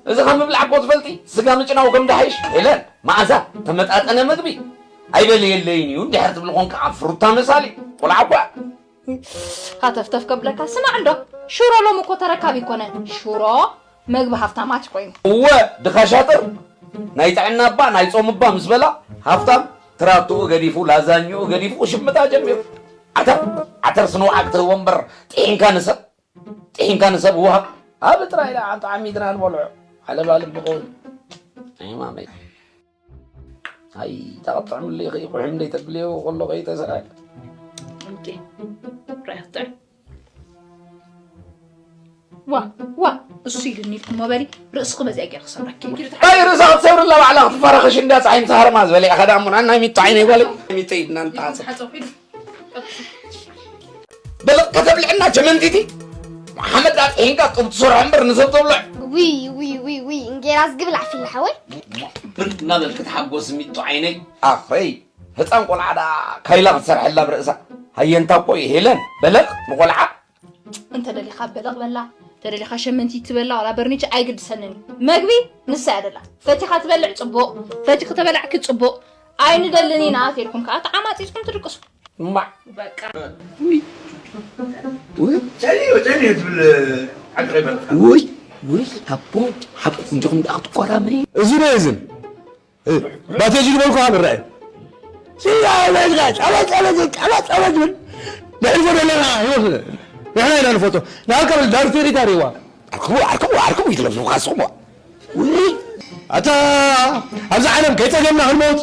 እዚ ካብ ምብላዕ እኮ ትፈልጢ፣ ስጋ ምጭናው ከም ደሓይሽ። ሄለን፣ መኣዛ፣ ተመጣጠነ ምግቢ ኣይበለየለይን እዩ እንድሕር ትብሊ ኮንካ፣ ኣብ ፍሩታ መሳሊ ቆልዓ እኳ። ሃተፍተፍ ከብለካ፣ ስማዕ እንዶ፣ ሽሮ ሎም እኮ ተረካቢ ይኮነ። ሽሮ መግቢ ሃፍታማት ኮይኑ። እወ፣ ድኻ ሻጥር፣ ናይ ጥዕና እባ፣ ናይ ጾም እባ ምስ በላ፣ ሃፍታም ትራትኡ ገዲፉ፣ ላዛኝኡ ገዲፉ፣ ክሽምጣ ጀሚሩ። ዓተር፣ ዓተር ስንውዓ ክትህቦ እምበር፣ ጥሒንካ ንሰብ፣ ጥሒንካ ንሰብ ውሃ። ኣብ ጥራይ ደኣ ዓሚድና ንበልዖ። ዓለባ ልቢ ኸውን። ኣይ ማመይ። ኣይ፣ ተቐጥዕምለይ ኸይ፣ ቁሕም ደይ ተብልዮ፣ ከሎ ኸይ ተሰራይ። እንዴ፣ ራያተ። ዋ፣ ዋ፣ እሱ ኢልኒ ኢልኩሞ በሊ፣ ርእስኺ በዚኣ ገይረ ክሰብረኪ። ኣይ፣ ርእሳ ክትሰብርላ ባዕላ ክትፈራኸሽ እንዳ ጸሓይ ምስ ሃረማ ዝበለ ኢኻ ደኣ እሞ፣ ናይ ሚቶ ዓይነይ ጓለይ። ሚቶ ኢድና ንተሓጸብ። ሓጸብ ሒዱ። በለቕ ከተብልዕና ቸመንቲቲ። መሓመድ ኣጥሒንካ ጡብ ትሰርሖ እምበር ንሰብ ተብልዕ። ውይ፣ ውይ፣ ውይ፣ ውይ፣ እንጌራ ዝግብል ዓፊላ ሓወይ። ብር እናበልክ ተሓጎስ ሚቶ ዓይነይ። ኣኸይ፣ ህፃን ቆልዓ ደኣ ካይላ ክትሰርሐላ ብርእሳ። ሃየንታ እኮ እዩ ሄለን። በለቕ ንቆልዓ። እንተ ደሊኻ በለቕ በላ፣ እንተ ደሊኻ ሸመንቲ ትበላ፣ ዋላ በርኒች ኣይግድሰንን እዩ። መግቢ ንሳ እያ ደላ። ፈቲኻ ትበልዕ ጽቡቕ፣ ፈቲኺ ተበላዕኪ ጽቡቕ። ኣይንደልን ኢና ተልኩም ከኣ ተዓማጺጽኩም ትድቅሱ። እማ። በቃ። ውይ። ውይ። ጨልዮ፣ ጨልዮ ትብል ዓዲ ከይበልካ። ውይ፣ ውይ፣ ሓቦ፣ ሓቦ፣ እንዲኹም ደኣ ክትቆራመዩ። እዚ ዶ እዝን? እ፣ ባቴጂ ዝበልኩ ካብ ረኣየ። ሲዳ በልካ፣ ጸሎት፣ ጸሎት፣ ጸሎት፣ ጸሎት ብል። ነሕልፎ ዘለና፣ ንሕና ኢና ንፈቶ። ንኣካ በል፣ ዳር ቴሪታሪዋ። ኣርክቡ፣ ኣርክቡ፣ ኣርክቡ ይትለፍልፉ ካስኹም። ውይ፣ ኣታ፣ ኣብዚ ዓለም ከይጸገምና ክንሞት፣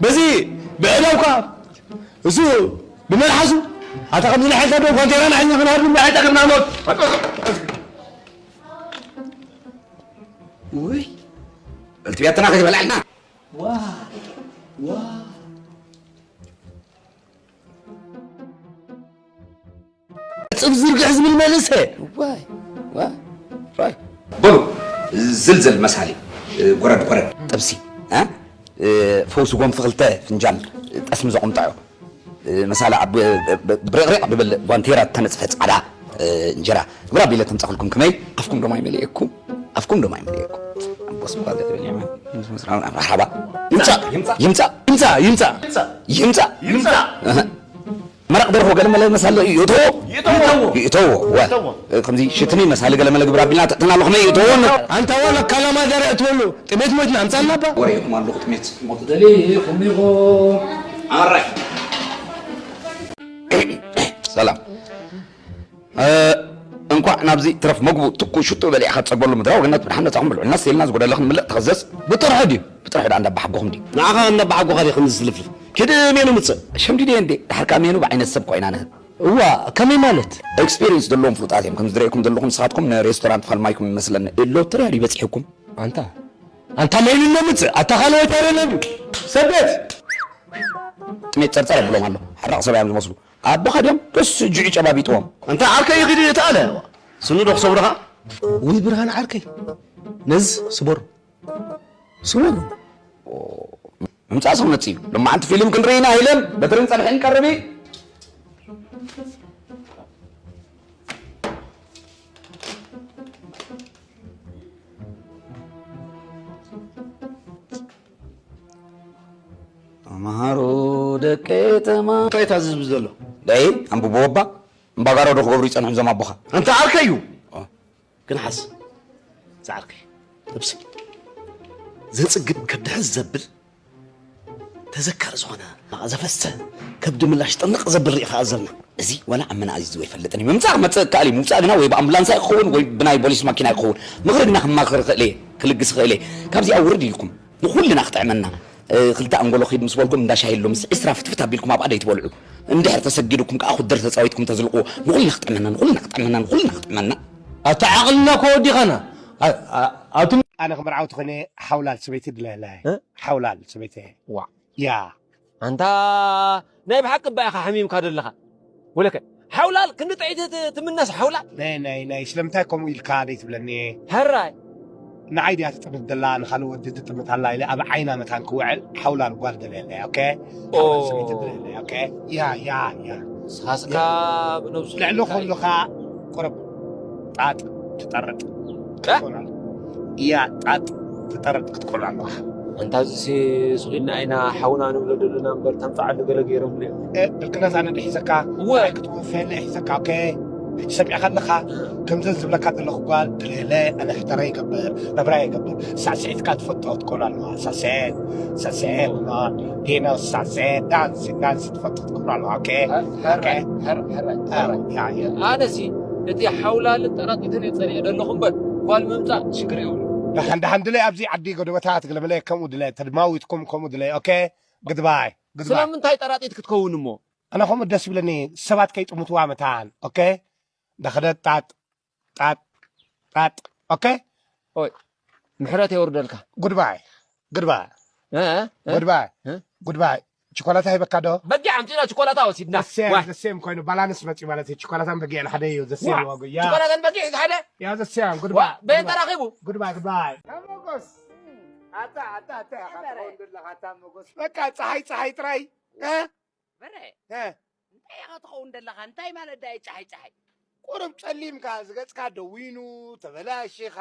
በዚ ብዕዳውካ፣ እሱ ብመልሓሱ፣ ኣታ፣ ከምዚ ንሓይልካ ዶ ኳንቴራ ንሓይልና ክንሃርም ንሓይልካ ከምና ሞት። ውይ፣ በልቲ ቢያትና ከይበላዕና። ዋ፣ ዋ። ጽብ ዝርግሕ ዝብል መንእሰይ። ዋይ፣ ዋይ፣ ዋይ። በሉ፣ ዝልዝል መሳሊ፣ ጎረድ፣ ጎረድ። ጥብሲ፣ እ? እ፣ ፈውሲ ጎንፊ ክልተ ፍንጃል ጠስሚ ዘቑምጣዮ። እ፣ መሳሊ ኣብ፣ ብ-፣ ብ-፣ ብርቕሪቕ ብብል ጓንቴራ እተነጽፈ ጻዕዳ፣ እ፣ እንጀራ። ግብራ ቢለ ተምጻኽልኩም ከመይ? ኣፍኩም ዶ ማይ መሊኤኩም? ኣፍኩም ዶ ማይ መሊኤኩም? ኣቦስ ጓል ትብል እያ። መርሓባ። ይምጻእ፣ ይምጻእ፣ ይምጻእ፣ ይምጻእ፣ ይምጻእ። ይምጻእ። እህ። መረቕ ደርሆ ገለ መለ መሳለ ይእተዎ። ይእተዎ። ይእተዎ። ወ-፣ ይእተዎ። ከምዚ ሽትኒ መሳሊ ገለ መለ ግብር ኣቢልና ተእትና ኣሎ ከመይ ይእተዎ? ኣንታ ወላ ካላማ ደረ እትበሉ ጥሜት ሞይትና ኣምጻልና ባ። ወሬኹም ኣለኹ ጥሜት። ሞት ደሊ ይኹም ይኹም። ኣራይ። ሰላም። እ፣ እንኳዕ ናብዚ ትረፍ መግቡ ትኩ ሽጡ በሊዕኻ ትጸግበሉ ምድራዊ ገነት ብድሓን መጻኹም ብልዑልና ሰቲልና ዝጎደለ ክንምልእ ተኸዘስ። ብጥርሑ ድዩ? ብጥርሑ ደኣ እንዳባሓጎኹም ድዩ? ንዓኻ እንዳባሓጎኻ ድዩ ከምዚ ዝልፍልፍ? ኪድ ሜኑ ምጽእ። ሸምዲደ እንዴ? ድሓር ከኣ ሜኑ ብዓይነት ሰብ ኮይና ንህብ። እዋ፣ ከመይ ማለት? ኤክስፒሪየንስ ዘለዎም ፍሉጣት እዮም። ከም ዝረእየኩም ዘለኹም ንስኻትኩም ንሬስቶራንት ፋልማይኩም ይመስለኒ። ሎተሪ ድዩ በጺሑኩም? ኣንታ፣ ኣንታ ሜኑ እኖ ምጽእ። ኣታ ካልእ ወይተረ ነዱ። ሰበት! ጥሜት ጸርጸር ኣብሎም ኣሎ። ሓራቕ ሰብ እዮም ዝመስሉ። ኣቦኻ ድዮም? ደስ ጅዑ ጨባቢጥዎም። ኣንታ ዓርከይ ይኺድ እየ ተኣለ። ስኑ ዶ ክሰብርኻ? ውይ ብርሃን ዓርከይ፣ ነዚ ስበሩ። ስበሩ። ምምጻእ ሰው መጽእ እዩ። ሎማዓንቲ ፊልም ክንርኢ ኢና ኢለን በትርን ጸንሕን ቀርቢ። ተምሃሩ ደቂ ተማ-፣ እንታይ እዩ ታዝዝ ዘሎ? ደይ፣ ኣንብብዎ እባ። እምባጋሮ ዶ ክገብሩ ይጸንሑ እዞም ኣቦኻ? ኣንታ ዓርከይ እዩ። ኦ። ግን ሓስ፣ ዝዓርከይ፣ ጥብሲ፣ ዘጽግብ ከብዲ ሕዝ ዘብል፣ ተዘካሪ ዝኾነ፣ ናቕ ዘፈስተ፣ ከብዲ ምላሽ ጥንቕ ዘብል ርኢኻ ኣዘልና። እዚ ወላ ኣብ መናእዚ ዝወ ይፈልጥን እዩ። ምምጻእ ክመጽእ ይከኣል እዩ። ምውጻእ ግና ወይ ብኣምቡላንስ ኣይክኸውን ወይ ብናይ ቦሊስ ማኪና ኣይክኸውን። ምኽሪ ግና ክማኽር ይኽእል እየ፣ ክልግስ ይኽእል እየ። ካብዚኣ ውርድ ኢልኩም ንኹልና ክጥዕመና፣ እ፣ ክልተ ኣንጎሎ ኺድ ምስ በልኩም እንዳ ሻሂ ኣሎ ምስ ዒስራ ፍትፍት ኣቢልኩም ኣብኣ ደይትበልዑ። እንድሕር ተሰጊዱኩም ከኣ ኩድር ተጻዊትኩም ተዝልቕዎ። ንኹልና ክጥዕመና፣ ንኹልና ክጥዕመና፣ ንኹልና ክጥዕመና። ኣታ ዓቕልና እኮ ወዲኻና። ኣ-፣ ኣ-፣ ኣብቲ ኣነ ክምርዓው ተኾይነ ሓውላል ሰበይቲ ድለላ እየ። እ? ሓውላል ሰበይቲ እየ። ዋዕ። ያ። ኣንታ ናይ ብሓቂ እባ ኢኻ ሓሚምካ ዘለኻ። ወለከ ሓውላል ክንዲ ጥዒት ት-፣ ትምነስ ሓውላል? ናይ፣ ናይ፣ ናይ ስለምንታይ ከምኡ ኢልካ ደይ ትብለኒ? ሕራይ። ንዓይ ድያ ትጥምት ዘላ፣ ንኻልእ ወዲ ትጥምት ኣላ ኢለ ኣብ ዓይና መታን ክውዕል ሓውላል ጓል ደልየለይ፣ ኦኬ? ኦ። ሓውላል ሰበይቲ ደልየለይ፣ ኦኬ? ያ፣ ያ፣ ያ። ሳስካ ያ። ብነብሱ ልዕሊ ይታይ። ኩሉ ኸኣ ቁሩብ ጣጥ ትጠርጥ። እ? ትኾናል። እያ ጣጥ ትጠረጥ ክትኮን ኣለዋ። ኣንታ እዚሲ ስቕ ኢልና ኢና ሓውና ንብሎ ዘለና እምበር፣ ተንፍዓሉ ገለ ገይሮምሉ እዮም። እ፣ ድልክነት ኣነ ድሒዘካ፣ እወ። ኣይ ክትወፈየለ ሒዘካ፣ ኦኬ? ሕጂ ሰሚዕካ ኣለኻ? ከምዘን ዝብለካ ዘለኹ ጓል፣ ድሌለ፣ ኣነ ሕደራ ይገብር፣ ናብራ ይገብር። ሳዕስዒትካ ትፈልጦ ክትኮን ኣለዋ። ሳዕስዒት፣ ሳዕስዒት፣ ዲኖ፣ ሳዕስዒት፣ ዳንስ፣ ዳንስ ትፈልጦ ክትኮን ኣለዋ። ኦኬ? ሕራይ፣ ኦኬ? ሕራይ፣ ሕራይ፣ ኣዎ፣ ሕራይ። ያ፣ ያ። ኣነሲ እቲ ሓውላልን ጠራጢትን እየ ጸኒሐ ዘለኹ እምበር፣ ጓል ምምጻእ ሽግር የብሉ። ደሓን፣ ደሓን ድለይ ኣብዚ ዓዲ ጎደቦታት ገለመለ ከምኡ ድለይ፣ ተድማዊትኩም ከምኡ ድለይ። ኦኬ? ግድባይ፣ ግድባይ። ስለምንታይ ጠራጢት ክትከውን እሞ? ኣነ ከምኡ ደስ ይብለኒ፣ ሰባት ከይጥምትዋ መታን። ኦኬ? ዳኸደ ጣጥ፣ ጣጥ፣ ጣጥ። ኦኬ? ኦይ፣ ምሕረት የውርደልካ። ጉድባይ፣ ጉድባይ። እ፣ እ፣ እ? ጉድባይ፣ እ? ጉድባይ። ችኮላታ ሂበካ ዶ? በጊዕ ኣምጺእና ችኮላታ ወሲድና። ዘሴም፣ ዋይ። ዘሴም ኮይኑ ባላንስ መጺኡ ማለት እዩ። ችኮላታን በጊዕን ሓደ እዩ። ዘሴም ዋ፣ ዋጉ። ያ። ችኮላታን በጊዕ ሓደ? ያ፣ ዘሴም፣ ዋ፣ ጉድባይ፣ በየን ጉድባይ። ተራኺቡ? ጉድባይ፣ ጉድባይ። ኣታ ሞጎስ። ኣታ፣ ኣታ፣ ኣታ፣ ኢኻ ነበረ። ትኸውን ዘለኻ፣ ኣታ ሞጎስ። በቃ፣ ጸሓይ፣ ጸሓይ ጥራይ። እ? በረ፣ እ። እንታይ ኢኻ ትኸውን ዘለኻ? እንታይ ማለት ዳይ ጸሓይ ጸሓይ? ቁሩብ ጸሊምካ፣ ዝገጽካ ደዊኑ፣ ተበላሺኻ፣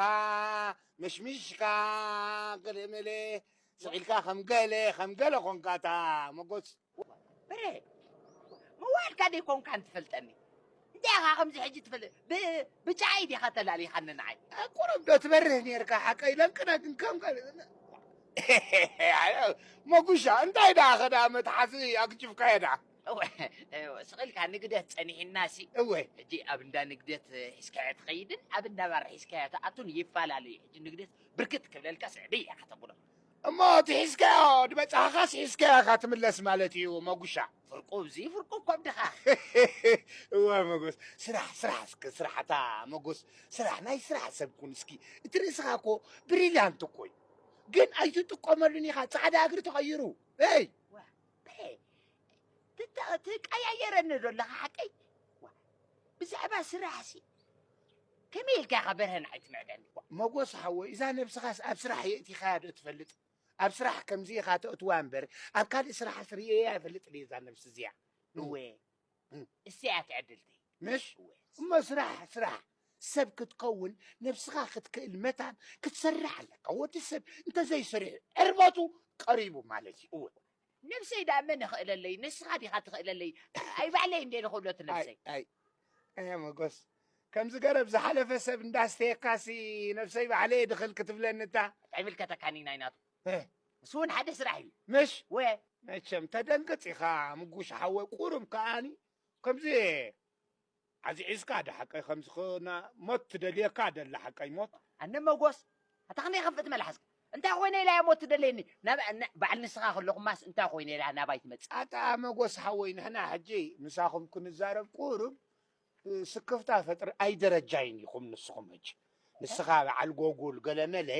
መሽሚሽካ፣ ገለ መለ፣ ስቕ ኢልካ ከም ገለ፣ ከም ገለ ኾንካ፣ እታ መጎስ። በረ፣ መዋልካ ደይኮንካን ትፈልጠኒ። እንታይ ኢኻ ከምዚ ሕጂ ትፈልጥ? ብ-፣ ብጫይ ዲኻ ተላሊኻኒ ንዓይ? ቁሩብ ዶ ትበርህ ኔርካ፣ ሓቀይ ለንቅነ ግን ከም ገለ መጉሻ፣ እንታይ ደኣ ኸዳ መትሓዚ ኣግጭፍካዮ ደኣ? እወ፣ እወ፣ ስቕ ኢልካ ንግደት ጸኒሕናሲ። እወ። ሕጂ ኣብ እንዳ ንግደት ሒዝካዮ ትኸይድን ኣብ እንዳ ባር ሒዝካዮ ትኣቱን ይፈላለ እዩ። ሕጂ ንግደት ብርክት ክብለልካ ስዕቢ እያ ከተብሎ። እሞ እቲ ሒዝካዮ፣ ድበጻኻስ ሒዝካዮ ኢኻ ትምለስ ማለት እዩ፣ መጉሻ። ፍርቁ እዚ፣ ፍርቁ እኮ ኣብ ድኻ። እወ፣ መጎስ። ስራሕ፣ ስራሕ እስከ፣ ስራሕ፣ ኣታ መጎስ። ስራሕ፣ ናይ ስራሕ ሰብ ኩን እስኪ። እቲ ርእስኻ እኮ ብሪልያንት እኮ እዩ። ግን ኣይትጥቀመሉን ኢኻ፣ ጻዕዳ እግሪ ተቐይሩ። ኤይ! ዋ፣ በ-፣ ትተ-፣ ትቀያየረኒ ዶ ኣለኻ ሓቀይ? ዋ፣ ብዛዕባ ስራሕሲ ከመይ ኢልካ ኢኻ በርሀ ንዓይ ትምዕደኒ? መጎስ ሓወይ፣ እዛ ነብስኻስ ኣብ ስራሕ የእቲኻያ ዶ ትፈልጥ? ኣብ ስራሕ ከምዚ ኢኻ ተእትዋ እምበር፣ ኣብ ካልእ ስራሕስ ርእየያ ኣይፈልጥን እየ እዛ ነብሲ እዚኣ። እወ፣ እም። እስያ ትዕድልቲ። ምሽ? እወ። እሞ ስራሕ፣ ስራሕ። ሰብ ክትከውን ነብስኻ ክትክእል መታን ክትሰርሕ ኣለካ። ወዲ ሰብ እንተዘይሰሪሑ ዕርበቱ ቀሪቡ ማለት እዩ። እወ። ነብሰይ ደኣ መን ይኽእለለይ? ንስኻ ዲኻ ትኽእለለይ? ኣይ ባዕለይ እንዴ ንኽእሎ እቲ ኣይ፣ ነብሰይ? ኣይ። ኣየ መጎስ፣ ከምዚ ገረብ ዝሓለፈ ሰብ እንዳስተየካሲ ነብሰይ ባዕለይ ድኽል ክትብለኒ እታ። እንታይ ይምልከተካኒ ናይ ናቱ? እ። እሱ እውን ሓደ ስራሕ እዩ። ምሽ? ወ። መቸም ተደንግጽ ኢኻ ምጉሽ ሓወይ፣ ቁሩብ ከኣኒ ከምዚ ኣዝዒዝካ ዶ ሓቀይ ከምዚ ኾና ሞት ትደልየካ ደላ ሓቀይ ሞት? ኣነ መጎስ፣ ኣታ ከመይ ከፍት መልሓስካ? እንታይ ኮይነ ኢላ እያ ሞት ትደልየኒ? ናብ፣ ን-፣ በዓል ንስኻ ከለኹማስ እንታይ ኮይነ ኢላ ናባይ ትመጽእ? ኣታ መጎስ ሓወይ፣ ንሕና ሕጂ ምሳኹም ክንዛረብ ቁሩብ፣ እ፣ ስክፍታ ፈጥሪ ኣይደረጃይን ኢኹም ንስኹም ሕጂ። ንስኻ በዓል ጎጉል ገለመለ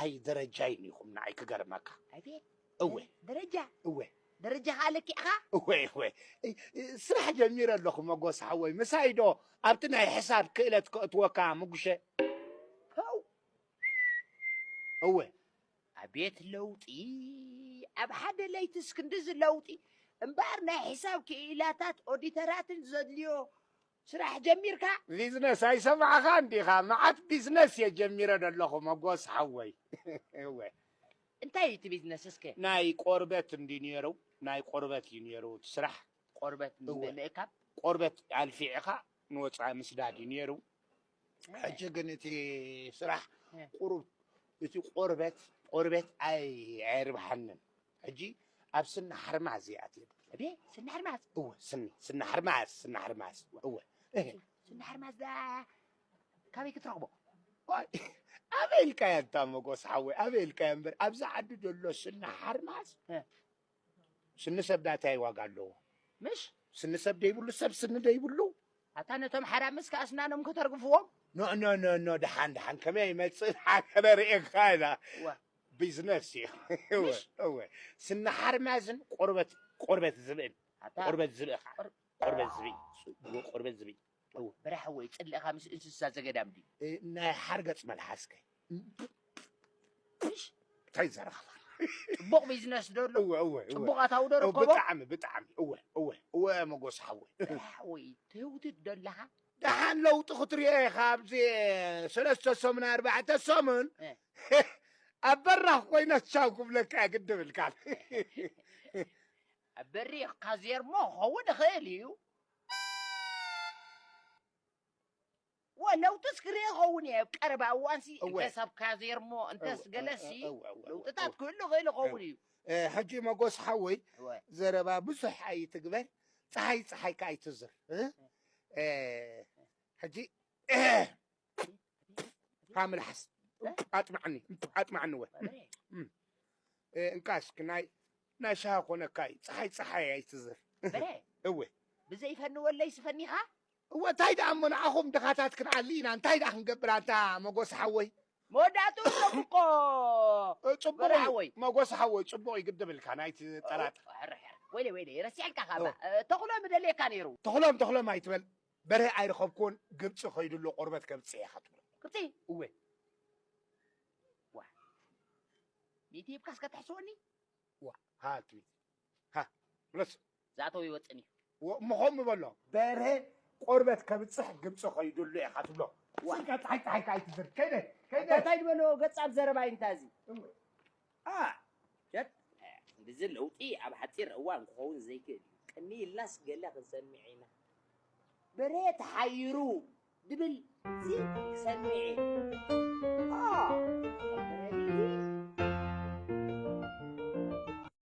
ኣይደረጃይን ኢኹም ንዓይ ክገርመካ። ኣቤት። እወ። ደረጃ? እወ። ደረጃ ከኣ ለኪዕኻ? እወ፣ እወ። እ፣ እ፣ ስራሕ ጀሚረ ኣለኹ መጎስ ሓወይ። ምሳይ ዶ ኣብቲ ናይ ሕሳብ ክእለት ከእትወካ ምጉሸ? ፐው! እወ። ኣቤት ለውጢ! ኣብ ሓደ ለይትስ ክንድዚ ለውጢ! እምበኣር ናይ ሕሳብ ክኢላታት ኦዲተራትን ዘድልዮ ስራሕ ጀሚርካ? ቢዝነስ ኣይሰማዕኻን ዲኻ? መዓት ቢዝነስ እየ ጀሚረ ዘለኹ መጎስ ሓወይ። እወ። እንታይ እዩ እቲ ቢዝነስ እስከ? ናይ ቆርበት እንዲ ነይሩ፣ ናይ ቆርበት እዩ ነይሩ እቲ ስራሕ። ቆርበት እወ። ምእካብ? ቆርበት ኣልፊዕኻ ንወፃኢ ምስዳድ እዩ ነይሩ። ሕጂ ግን እቲ ስራሕ እ። ቁሩብ፣ እቲ ቆርበት፣ ቆርበት ኣይ-፣ ኣየርብሓንን። ሕጂ ኣብ ስኒ ሓርማዝ እየ ኣትየ። እቤ፣ ስኒ ሓርማዝ? እወ፣ ስኒ፣ ስኒ ሓርማዝ፣ ስኒ ሓርማዝ። እወ። ስኒ ሓርማዝ ደኣ ካበይ ክትረኽቦ? ዋይ፣ ኣበይ ኢልካያ እንታ መጎስ ሓወይ፣ ኣበይ ኢልካያ እምበር፣ ኣብዚ ዓዲ ዘሎ ስኒ ሓርማዝ እ። ስኒ ሰብ ዳታይ ዋጋ ኣለዎ? ምሽ? ስኒ ሰብ ደይብሉ፣ ሰብ ስኒ ደይብሉ? ኣታ ነቶም ሓራምዝ ከኣ ኣስናኖም ከተርግፍዎም? ኖ፣ ኖ፣ ኖ፣ ኖ፣ ደሓን፣ ደሓን፣ ከመይ ይመጽእ? ደሓን ከነርእየካ ኢና። ዋ። ቢዝነስ እዩ። እወ፣ ምሽ? እወ። ስኒ ሓርማዝን ቆርበት፣ ቆርበት ዝብእን። ኣታ ቆርበት ዝብኢ ኸዓ። ቆር-፣ ቆርበት ዝብኢ። ቆርበት ዝብኢ። እወ። በራሒ ወይ ጽልእኻ ምስ እንስሳ ዘገዳም ድዩ? እ፣ ናይ ሓርገጽ መልሓስከ። ምሽ? እንታይ ዘረባ? ጽቡቕ ቢዝነስ ዶ ኣሎ? እወ፣ እወ፣ እወ። ጽቡቕ ኣታዊ ዶ እወ፣ ርከቦ? ብጣዕሚ፣ ብጣዕሚ። እወ፣ እወ፣ እወ፣ መጎስ ሓወይ። በራሒ ወይ ትህውትት ዶ ኣለኻ? ደሓ ለውጢ ክትሪኦ ኢኻ ኣብዚ ሰለስተ ሰሙን ኣርባዕተ ሰሙን እ። ኣብ በራኽ ኮይነ ቻው ክብለካ ግድብ ኢልካ። ኣብ በሪኽ ካዜርሞ ክኸውን ይኽእል እዩ። ወ ለውጥስ ክርኢ ይኸውን እየ ኣብ ቀረባ እዋንሲ እወ። እንተስ ኣብ ካዜርሞ እንተስ እወ፣ ገለሲ እወ፣ እወ፣ እወ፣ ለውጥታት እወ። ክህሉ ይኽእል ይኸውን እዩ። ሕጂ መጎስ ሓወይ እወ። ዘረባ ብዙሕ ኣይትግበር። ፀሓይ ፀሓይካ ኣይትዝር። እ? እ፣ ሕጂ እ፣ ካብ ምልሓስ ኣጥማዕኒ ኣጥማዕኒ ወ በረ፣ እ፣ እንካ እስኪ ናይ ናይ ሻሃ ኮነካ እዩ። ፀሓይ ፀሓይ ኣይትዝር። በረ፣ እወ ብዘይፈኒ ወለይ ስፈኒኻ? እወ እንታይ ደኣ እሞ ንዓኹም ድኻታት ክንዓሊ ኢና። እንታይ ደኣ ክንገብር ኣንታ መጎስ ሓወይ? መወዳእትኡ ጽቡቆ እ፣ ጽቡቕ በረ እዩ። ሓወይ። መጎስ ሓወይ ጽቡቕ እዩ ግድብ ኢልካ ናይቲ ጠራጥ። ሕርሕር ወይለ ወይለ ረሲዕልካ ካባ እወ። እ፣ ተኽሎም ደልየካ ነይሩ። ተኽሎም ተኽሎም ኣይትበል። በርሀ ኣይረኸብኩን ግብፂ ከይዱ ኣሎ ቆርበት ከብፅእ ኢኻ ትብሎ። ግብፂ እወ ዋ ሚእቲ ሂብካስ ከተሕስወኒ? ዋ ሃ ትብል ሃ ምለስ ዝኣተወ ይወፅን እዩ። እሞ ከምኡ በሎ። በርሀ ቆርበት ከብፅሕ ግብፂ ከይዱ ኣሎ ኢኻ ትብሎ። ዋ። ስልካ ፀሓይ ፀሓይካ ኣይትዝር። ከይደ ከይደ እንታይ ዝበሎ ገጻብ ዘረባ እዩ እንታ እዚ? እወ። አ ሸት እዚ ለውጢ ኣብ ሓፂር እዋን ክኸውን ዘይክእል እዩ። ቅኒ ኢልናስ ገለ ክንሰምዕ ኢና። በሬ ተሓይሩ ድብል ሲ ክሰምዕ እየ። አ